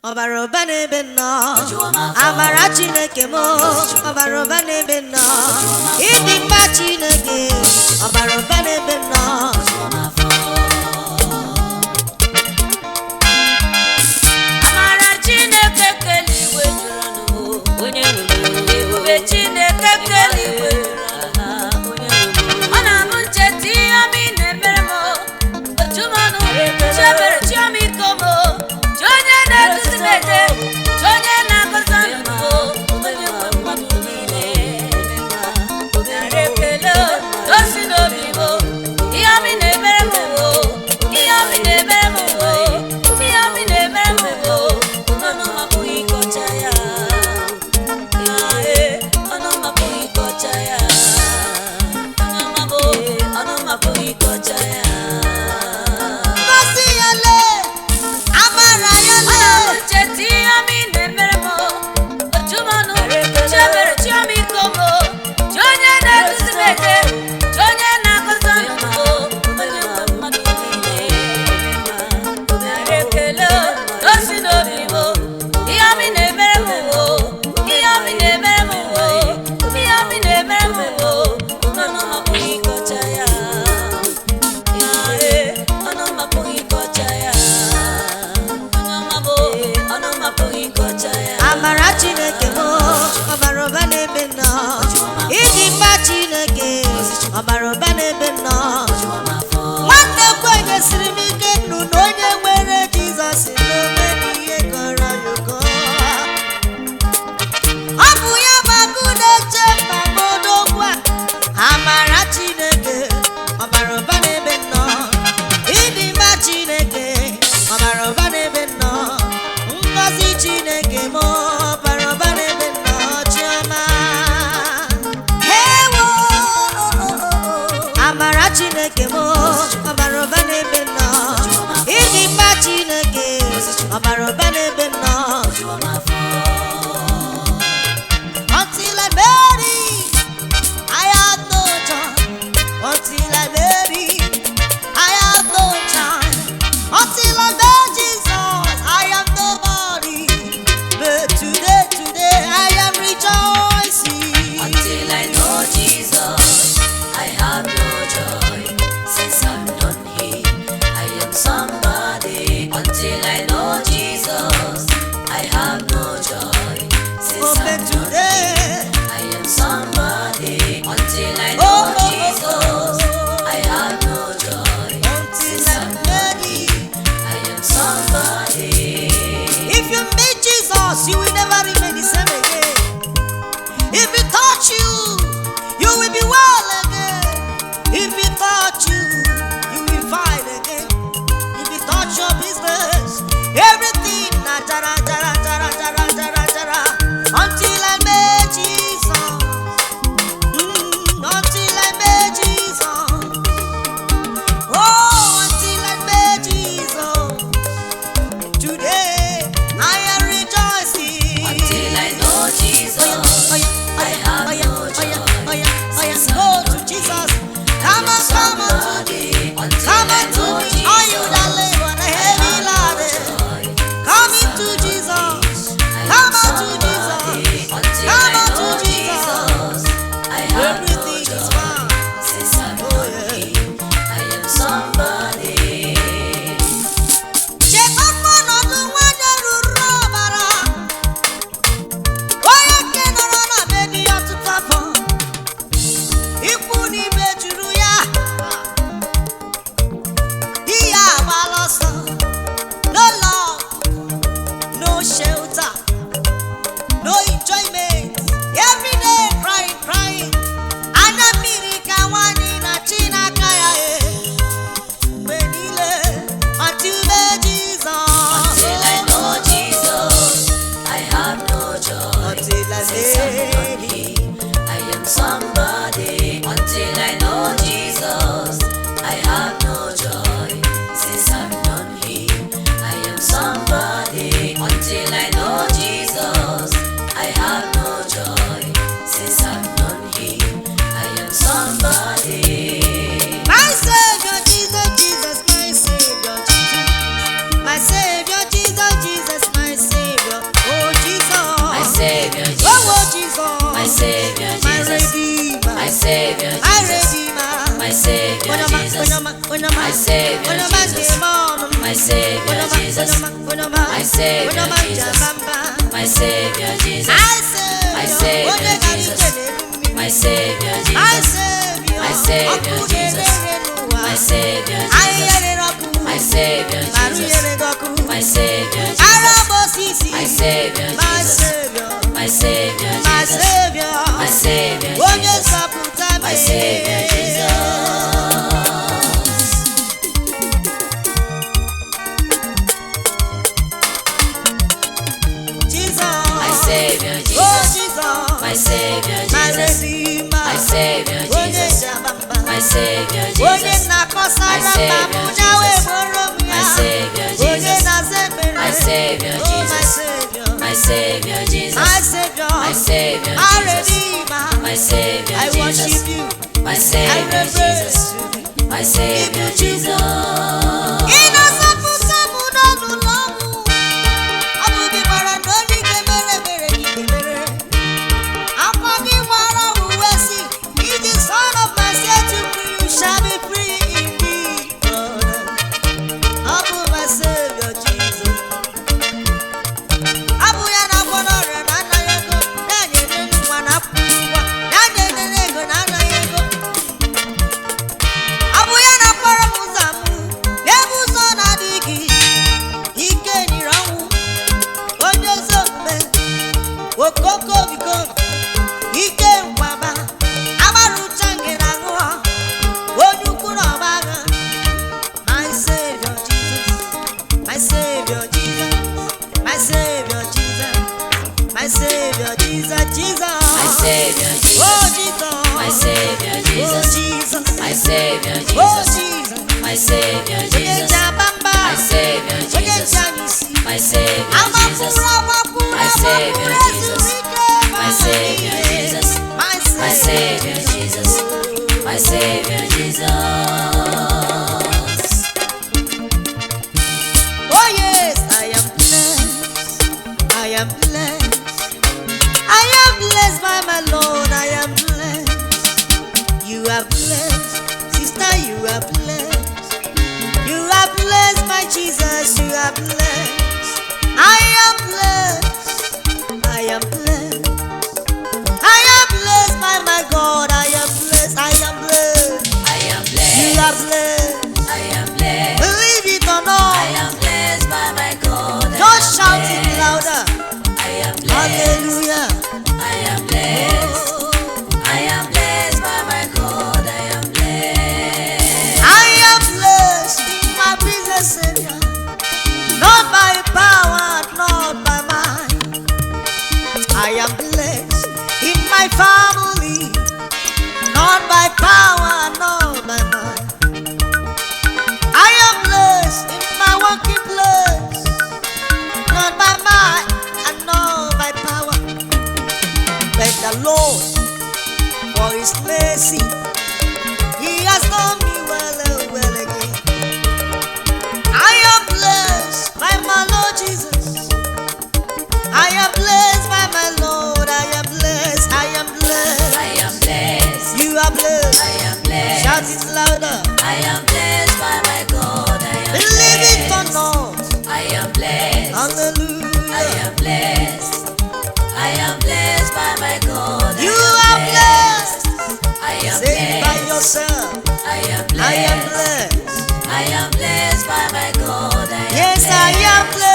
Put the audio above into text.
Ọbara ụba n'ebe nnọọ, amara Chineke m, ọbara ụba n'ebe nnọọ, ịdị mma Chineke, ọbara ụba n'ebe nnọọ. Amara Chineke keligwe juru n'ụwa, Onye nwe m. ebube Chineke keligwe juru n'ụwa. Ọ na-abụ ncheta ihe ọma ị na-emere m, ojumanụ chiebere chiọmiko m, chi onye na-eduzi m eje, chi onye na-agọzi ndụ m, onye nwe mmadụ niile. Nara ekele o si n'obi m, ihe ọma ị na-emere m o, ihe ọma ị na-emere m o, ihe ọma ị na-emere m o, ọnụ m apụghị ịkọcha ya. Ee, ọnụ m apụghị ịkọcha ya. Ọnụ m apụghị ịkọcha ya. Ngọzi ya lee, amara ya Ọ na-abụ lee, ncheta ihe ọma ị na-emere m, ojumanụ chiebere chiọmiko m, chi onye na-eduzi m eje, chi onye na-agọzi ndụ m, onye nwe mmadụ niile. Nara ekele o si n'obi m, ihe ọma ị na-emere m o, ihe ọma ị na-emere m o, ihe ọma ị na-emere m o, ọnụ m apụghị ịkọcha ya. Ee, ọnụ m apụghị ịkọcha ya. Onye ọma bụ, ọnụ m apụghị ịkọcha ya. Amara Chineke m, ọbara ụba n'ebe nnọọ, ịdị mma Chineke, ọbara ụba n'ebe nnọọ. Nwanne kwenyesiri m ike nnu na onye nwere Jizọs n'ome n'ihe kọrọ ya ụkọ. Ọ bụ ya bụ agụ na-eche mba m odogwu a. Amara Chineke, ọbara ụba n'ebe nnọọ, ịdị mma Chineke, ọbara ụba n'ebe nnọọ, ngọzi Chineke m, ọbara ụba n'ebe nnọọ, chiọma. Ewo, amara Chineke m, ọbara ụba n'ebe nnọọ, ịdị mma Chineke, ọbara ụba n'ebe nnọọ. Until I marry, I have no joy. Until I marry, I have no joy. Until I met Jesus, I am nobody. But today, today, I am rejoicing. Until I know Jesus, I have no joy. Since I've known Him, I am somebody. Until I know Jesus. My Savior My Jesus. Redeemer. My Savior My Jesus. Redeemer. My Savior Onye ọma, Jesus. onye ọma, onye ọma. My Savior Onye ọma Jesus. nke m ọnụ m. My Savior Onye ọma, Jesus. onye ọma, onye ọma. My Savior Onye ọma Jesus. njabamba. My Savior Jesus. My Savior. My Savior Onye gara Jesus. ije n'elu mmiri. My Savior My Jesus. Savior. My Savior Ọkụ Jesus. na-ere n'ụwa. My Savior Ahịhịa Jesus. rere ọkụ. My Savior Arụ Jesus. yere gị ọkụ. My Savior Ara Jesus. m osisi. My Savior My Jesus. Savior. My Savior My Jesus. Savior. My Savior Onye Jesus. nzọpụta m. My Savior Jesus. Jesus. My Savior Oh, Jesus. Jesus. My Savior My Jesus. Redeemer. My Savior Onye Jesus. njabamba. My Savior Onye Jesus. na-akọsara My mba m Savior ya wee Jesus. bụrụ m ya. My Savior Onye Jesus. na-aza ekpere. My Savior Oh, my Jesus. Savior. My Savior My Jesus. Savior. My Savior My Jesus. Redeemer. My Savior I Jesus. worship you. My I Savior reverence Jesus. you. My Savior Jesus. Ị na-azọpụta m n'ọnụụlọ ọnwụ. Ọ bụ gị gwara na onye ike mere mere gị mere. Akwa gị gwara m uwe si, "If the Son of Man set you free, you shall be free indeed." Ọ bụ my Savior Jesus. Ọ bụ ya na-agwọ n'ọrịa na anaghị ego, ya na-enye nwa na akwụkwọ ụgwọ, ya na-enye ego na anaghị ego. Ọ bụ ya na-akpọrọ m ụzọ m n'ebe ụzọ na-adịghị ike nyere ọnwụ onye ezi omume okoko biko ike nkwaba agbara ụcha nke na aṅụọ onye ukwu na ọba agha. My Savior Jesus, my Savior Jesus, my Savior Jesus, my Savior Jesus, Jesus. My Savior Oh Jesus. Jesus. My Savior Oh Jesus. Jesus. My Savior Oh Jesus. Jesus. My Savior Onye Jesus. njabamba. My Savior Onye Jesus. nche anyị isi. My Savior Jesus. Amakwuru amakwuru My Savior amakwuru Jesus. ezuru ike My Savior Jesus. My My Savior. Savior Jesus. My Savior Jesus. Oh yes, I am blessed. I am blessed. I am blessed by my Lord. I am blessed. You are blessed, sister. You are blessed. You are blessed by Jesus. You are blessed. I am blessed. I am blessed. I am blessed by my God. I am blessed. I am blessed. I am You blessed. are blessed. I am blessed. Believe it or I not, am blessed by my God. I just am shout it blessed. louder. I am blessed. Hallelujah. I am blessed. I am blessed by my God. I am blessed. I am blessed in my business area, not by power, not by might. I am blessed in my family, not by power, not by might. I am blessed in my working place, not by might and not by power. Thank the Lord for His mercy. He has done me well and well again. I am blessed by my Lord Jesus. I am blessed by my Lord. I am blessed. I am blessed. I am blessed. You are blessed. I am blessed. Shout it louder. I am blessed by my God. I am Believe it or blessed. not. I am blessed. I Hallelujah. am blessed. I am blessed by my God. I You am are blessed. I am Say it by blessed. yourself. I am I am blessed. blessed. I am blessed by my God. I am Yes, I am blessed.